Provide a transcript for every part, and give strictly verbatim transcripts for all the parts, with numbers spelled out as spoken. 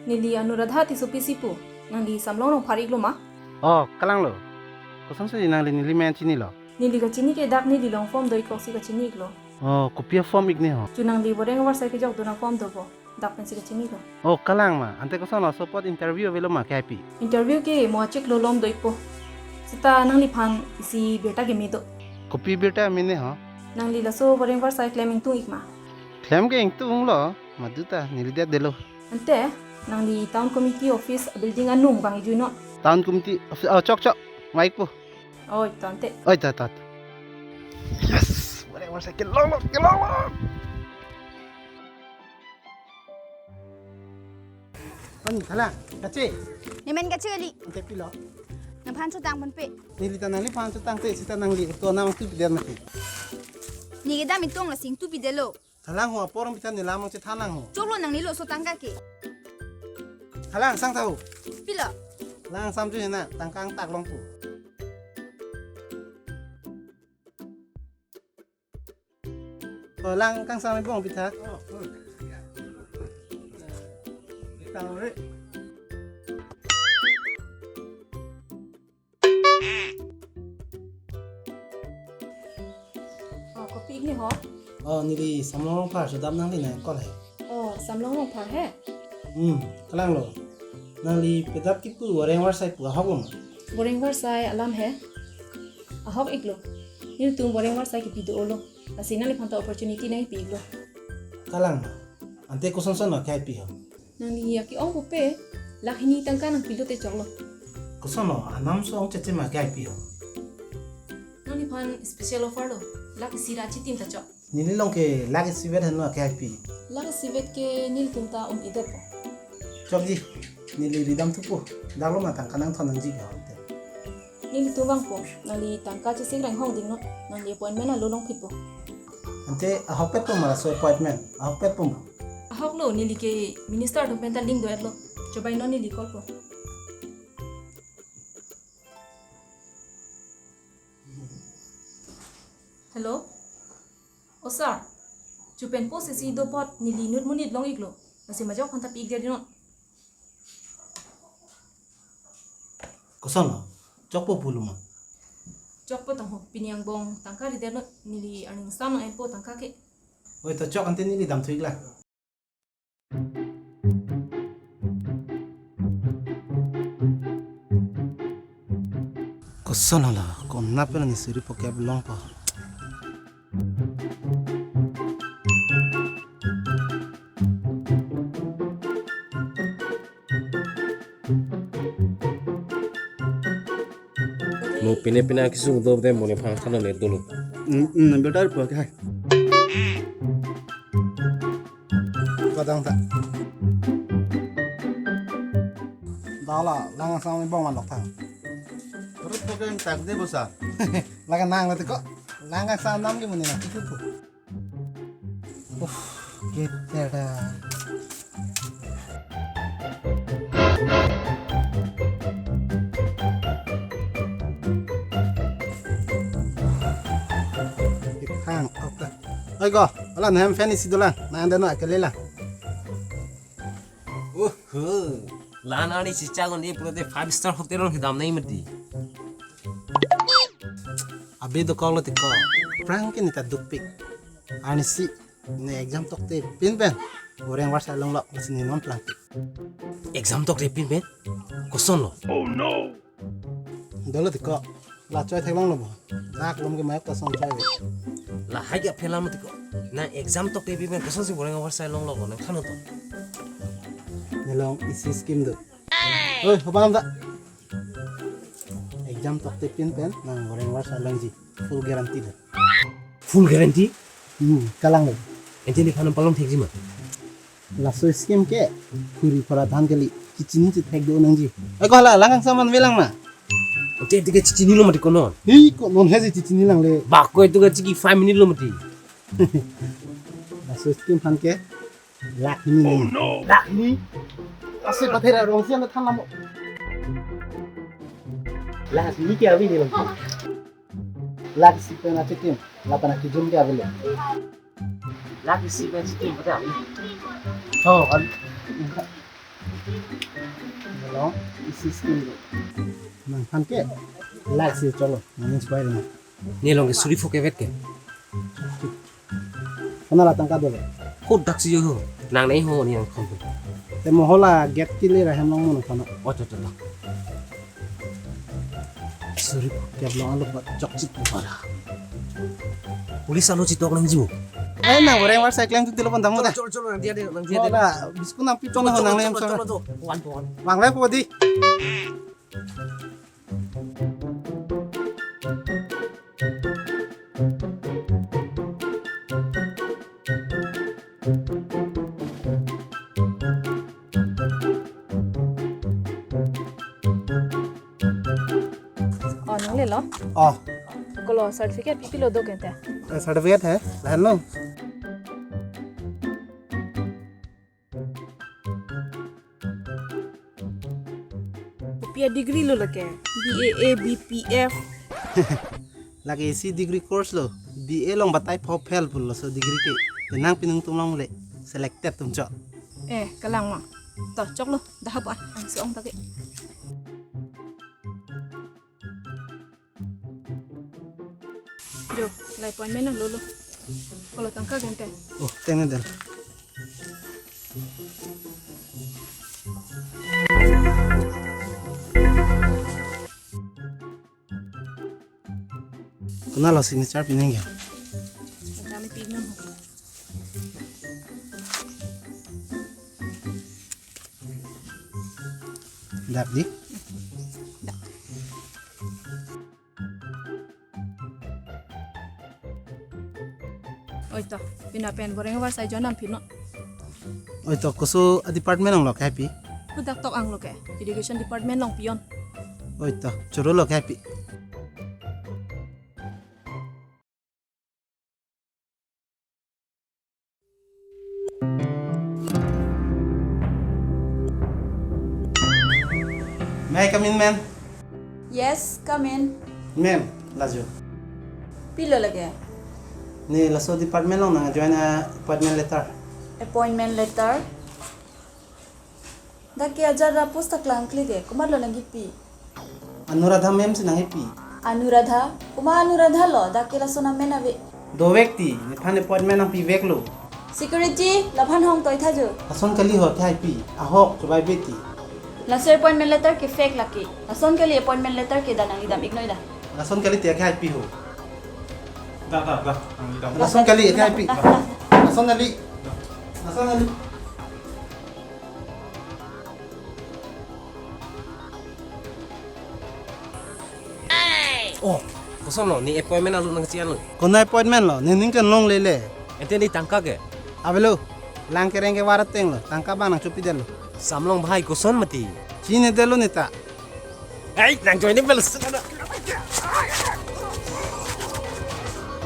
Neli Anuradha Tissopi si pu. Nangli Samlong Rongphar iklo ma? Oh, kalanglo. Kosonsi nangli neli men chinilo? Neli kachini ke dak neli along form do-ik koksi kachini iklo. Oh, kopi a-form ik ne ho? Chu nangli Boreng Avarsai kejok dun a-form dopo. Dak pensi kachini iklo. Oh, kalang ma. Ante koson laso apot interview avelo ma K I P? Interview ke mo achiklo alom do-ikpo. Seta nangliphan isi birta keme do. Kopi birta mene ho? Nangli laso Boreng Avarsai klem ingtung ik ma? Klem ke ingtunglo, madu ta neli det detlo. Ante, nangli Town Committee Office building anung vang-ik juinon. Town Committee Office, oh, chok chok, vang-ikpo. Oi, to ante. Oi, to, to, to. Yes, Boreng Avarsai kelonglo, kelonglo. Ani, thalang, kache. Ne men kache kali. Ante pilo? Nangphan chotang ponpe. Neli ta nangliphan chotangte, seta nangli to nang tu pidet mati. Ne kedam ingtung lasi ingtung pidetlo. Thalang ho, apor ang pitan neli lam ang chethan lang ho. Choklo nanglilo laso tangka ke. Thalang sang tha ho. Pilo? Lang sam chu hena, tangka angtak longpo. Oh, lang kangsam ibong pitha. Oh, hmm. Tang re. Oh, kopi ik ne ho? Oh, neli Samlong Rongphar chodam nangli nang call he. Oh, Samlong Rongphar he? Hmm, kalanglo. Nangli pedap kipu Boreng Avarsai pu ahoklo ma? Boreng Avarsai alam he. Ahok iklo. Nelitum Boreng Avarsai kipi do-olo. Lasi nangliphan ta opportunity nangpi iklo. Kalang ma. Ante kosonson ma K I P ho? Nangli aki-ong pupe, lakh hini tangka nangpilote choklo. Kosonlo, anam so ong cheche ma K I P ho? Nangliphan special offer lo, lakh isi ra chitim ta chok. Neli along ke lakh isi vet henlo K I P. Lakh isi vet ke nelitum ta um-edetpo. Chokji, neli ridam thupo. Daklo ma tangka nangthon nangji ke ho ante. Nelitum vangpo, nangli tangka chesik reng hong dingnon, nangli appointment alo longphitpo. Ante ahokpetpo ma laso appointment, ahokpetpo ma? Ahoklo, neli ke minister atum pen ta link do-etlo. Chobei non neli call po. Hello? O sir, chupen post isi do apot neli inut monit long iklo. Lasi majok aphan ta pi-ik detnon. Kosonlo? Chokpo pulo ma? Chokpo tang ho, pini angbong tangka ridetnon, neli arni stam nang-enpo tangka ke. Oi, to chok ante neli damthu iklo. Kosonlo, konat pen ni suri pokep longpo. Mo pine pine akesung do de mo nephan than ne dolo. Hmm, hmm, better po ke hai. Kadang ta. Dala, lang sang ibong man lok tha. Rut po ke tak de bosa. Laga nang lati ko. Lang sang nam ke muni na, kitu tu. Uff, get there da. Hang, ok ta. Oi ko, ala nahem fan isi dolang, na anda no akele la. Oho, lan arni si chagon e pulote five star hotel along kedam nai mati. Abi dokok lo tiko. Prank ke neta dukpik. Arni si ne exam tokte pinpen Boreng Avarsai longlok, si ne non plang. Exam tokte pinpen? Kosonlo? Oh no! Dolo tiko. La choi theklonglo bo. Dak lom ke mayok ta song choi ve. Lahai ke aphi alam tiko. Na exam tokte pinpen kosonsi Boreng Avarsai longlok, nang than-o to. Ne along isi scheme do. Oi, hopa lam ta. Exam tokte pinpen nang Boreng Avarsai longji. Full guarantee do. Full guarantee? Hmm, kalanglo. Ante nephan nang palong thekji ma? Laso scheme ke khuri khora than kali, chechini chethek do nangji. Oi ko hala, lang kangsam man avelang ma? Ante ante ke chechinilo mati konon. Hi, konon he je chechini langle. Ba ko itu ke chiki five minute lo mati. Laso scheme aphan ke lakh hini. Oh no. Lakh hini? Ase pathera rong siang than lamo. Lakh hini ke avi ni lang. Lakh isi pen achitim, lapen akejun ke avelo. Lakh isi pen achitim pada avi. Oh, al-, Hello, isi scheme do. Nangphan ke, like si cholo, nang spoil na. Ne along ke suri phok kevet ke. Kona la tangka dolo. Hodak si yo ho. Nang nai ho ne nangphan. Te mo hala gate kili ra hem long mo nangphan. Oh, to, to, to. Suri phok kevet along alok ba chokchit para. Police alo chitok nangji. Eh, nang goreng war cycling tu dilo pon damu da. Cholo, cholo, nangdiya de, nangdiya de. Mo la, biskun nangpi pon ho nang nem. Cholo, cholo, cholo. Wan, wan. Bang le podi. Oh, nanglelo? Oh. Kolo certificate pi pilo do kente? Eh, certificate hai, lahenlo. Kopi a-degree lo lake? B A A, B P F. Lake isi degree course lo. B A along batai pho fail pulo laso degree ke. Penang pinung tum long le selected tum chok. Eh, kalang ma. To, choklo, dah apa? Ang si ong ta ke. Jo, la appointment lo lo. Kolo tangka kente? Oh, tene del. Kona lo signature pining ya? Kami pining. Dak di? Dak. Oi to, pina pen goreng war sai jonam pino. Oi to, koso a-department along lo kehaipi? Hudak tok ang lo ke, education department along pion. Oi to, choro lo kehaipi. May I come in, ma'am? Yes, come in. Ma'am, lajo. Pilo lake? Ne laso department along nang join appointment letter. Appointment letter? Dak ke ajat ra post ta klangkle ke, komatlo nangkipi? Anuradha ma'am si nangkipi. Anuradha? Komat Anuradha lo, dak ke lason amen ave. Dovek ti, nephan appointment nangpivek lo. Security, laphan hong toi tha jo. Lason kali ho kehaipi, ahok, chubai beti. Laso appointment letter ke fake lake. Lason kali appointment letter ke da nangli dam iknoi da. Lason kali ti kehaipi ho. Da, da, da, nangli dam. Lason kali kehaipi. Lason kali. Lason kali. Oh, kosonlo, ne appointment alo nangchian lo. Kona appointment lo, ne ning kan longle le. Ente ne tangka ke? Avelo, lang kereng ke war ateng lo, tangka bang nangchopi detlo. Samlong bhai koson mati. Chini detlo neta. Hey, nang join ni bel.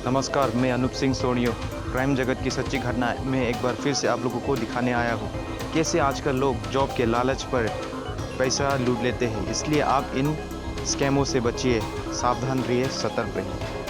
नमस्कार, मैं अनूप सिंह सोनियो। क्राइम जगत की सच्ची घटनाएं मैं एक बार फिर से आप लोगों को दिखाने आया हूँ। कैसे आजकल लोग जॉब के लालच पर पैसा लूट लेते हैं, इसलिए आप इन स्कैमों से बचिए, सावधान रहिए, सतर्क रहिए।